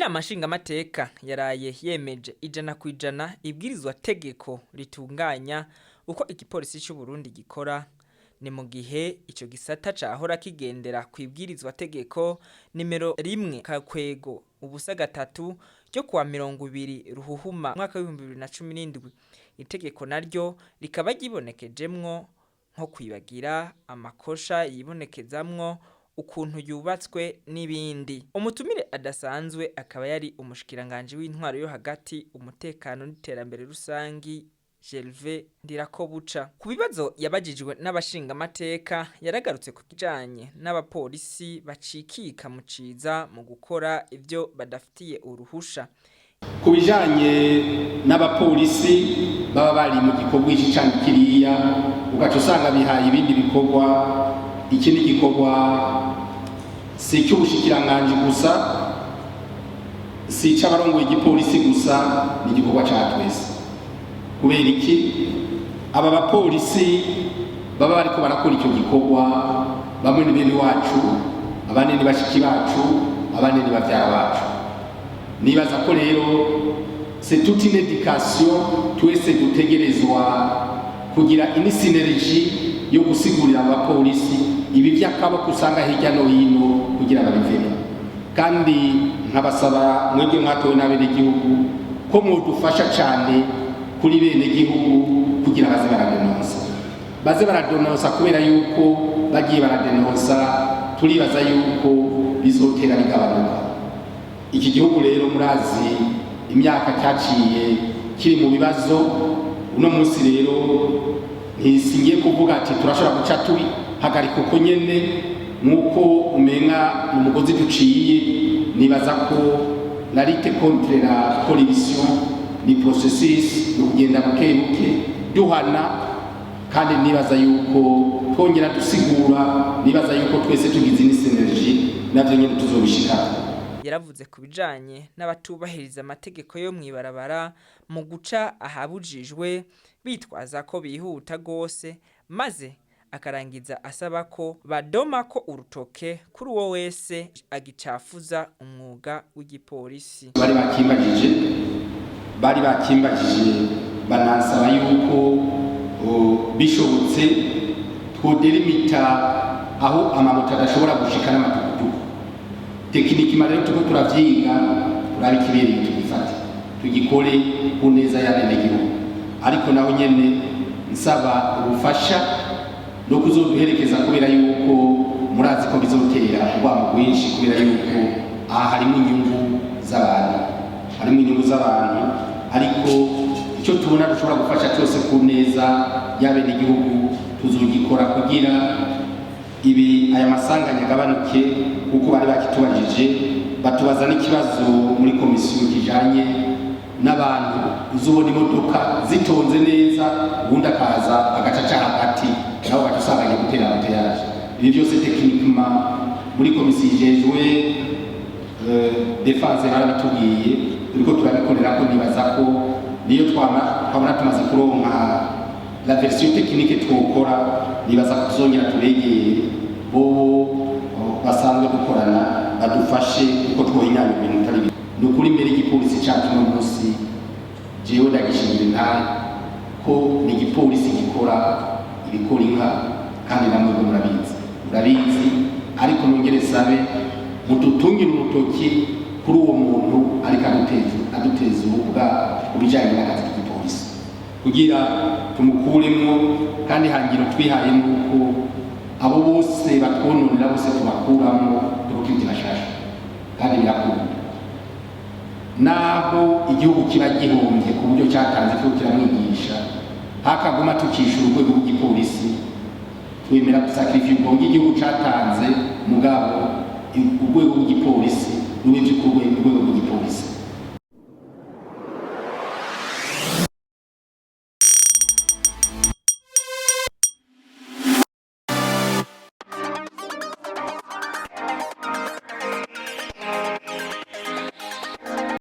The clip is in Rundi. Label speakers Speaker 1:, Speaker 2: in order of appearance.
Speaker 1: Inama nshingamateka yaraye yemeje 100% ibwirizwa tegeko ritunganya uko igipolisi c'u Burundi gikora. Ni mu gihe ico gisata cahora kigendera kw'ibwirizwa tegeko nimero 1/03 ryo kuwa 20 Ruhuhuma mwaka w'2017. Itegeko naryo rikaba ryibonekejemwo nko kwibagira amakosha yibonekezamwo ukuntu yubatswe n'ibindi. Umutumire adasanzwe akaba yari umushikiranganji w'intwaro yo hagati, umutekano n'iterambere rusangi, Gervais Ndirakobuca. Ku bibazo yabajijwe n'abashingamateka, yaragarutse ku kijanye n'abapolisi bacikika mu ciza mu gukora ivyo badafitiye uruhusha.
Speaker 2: Ku bijanye n'abapolisi baba bari mu gikorwa iki canke kiriya, ugaca usanga bihaye ibindi bikorwa, iki ni igikorwa si icy'ubushikiranganji gusa, si icy'abarongoye igipolisi gusa, ni igikorwa ca twese. Kubera iki? Aba bapolisi baba bariko barakora icyo gikorwa, bamwe ni bene wacu, abandi ni bashiki bacu, abandi ni bavyara bacu. Nibaza ko rero c'est toute une éducation twese dutegerezwa kugira, une synergie yo gusigurira abapolisi ibi by'akaboko usanga hirya no hino kugira babivemo. Kandi nkabasaba mwebwe mwatowe n'abenegihugu ko mwodufasha cyane kuri bene gihugu kugira baze baradenonsa, baze baradenonsa, kubera yuko bagiye baradenonsa turibaza yuko bizotera bigabanuka. Iki gihugu rero murazi imyaka cyaciye kiri mu bibazo. Uno munsi rero ntisingiye kuvuga ati turashobora guca tubihagarika uko nyene nk'uko umenga ni umugozi duciye. Nibaza ko la lutte contre la corruption ni processus yo kugenda buke buke duhana, kandi nibaza yuko twongera dusigura, nibaza yuko twese tugize une synergie navyo nyene tuzobishikako.
Speaker 1: Yaravuze ku bijanye n'abatubahiriza amategeko yo mw'ibarabara mu guca ahabujijwe bitwaza ko bihuta gose, maze akarangiza asaba ko badoma ko urutoke kuri uwo wese agicafuza umwuga w'igipolisi.
Speaker 2: Bari bakimbajije, banansaba yuko bishobotse twodelimita aho amamoto adashobora gushika n'amatukutuku. Techniquement rero turiko turavyiga, turabe ikibereye tugifate, tugikore ku neza y'abenegihugu. Ariko naho nyene nsaba ubufasha no kuzoduherekeza, kubera yuko murazi ko bizotera urwamo rwinshi, kubera yuko aha harimo inyungu z'abantu, harimo inyungu z'abantu. Ariko icyo tubona dushobora gufasha cyose ku neza y'abenegihugu tuzogikora kugira ibi aya masanganya agabanuke, kuko bari bakitubajije, batubaza n'ikibazo muri komisiyo kijanye n'abantu uzubona imodoka zitonze neza, ubundi akaza agaca aca hagati, nabo baca usanga agiye gutera embouteillage. Ibi byose techniquement muri komisiyo ijejwe défense barabitubwiye, turiko turabikorera ko. Nibaza ko niyo twama twabona tumaze kuronka la version technique twokora, nibaza ko tuzongera tubegere bobo basanzwe dukorana badufashe uko twohinyanya ibintu bitari bike. Ni ukuri mbere igipolisi cacu uno munsi jewe ndagishingira intahe ko ni igipolisi gikora ibikora inka, kandi namwe murabizi, murabizi. Ariko nongere sabe mudutungire urutoki kuri uwo muntu ariko aduteza ububwa ku bijanye n'akazi k'igipolisi kugira tumukuremwo. Kandi hangiro twihaye nuko abo bose batwononera bose tubakuramwo, turukiriti bashasha. Kandi birakunda, naho igihugu kiba gihombye ku buryo cyatanze cyo kiramwigisha, hakaguma tukishura urwego rw'igipolisi, twemera gusacrifier ubwo igihugu cyatanze, mugabo urwego rw'igipolisi rube by'ukuri urwego rw'igipolisi.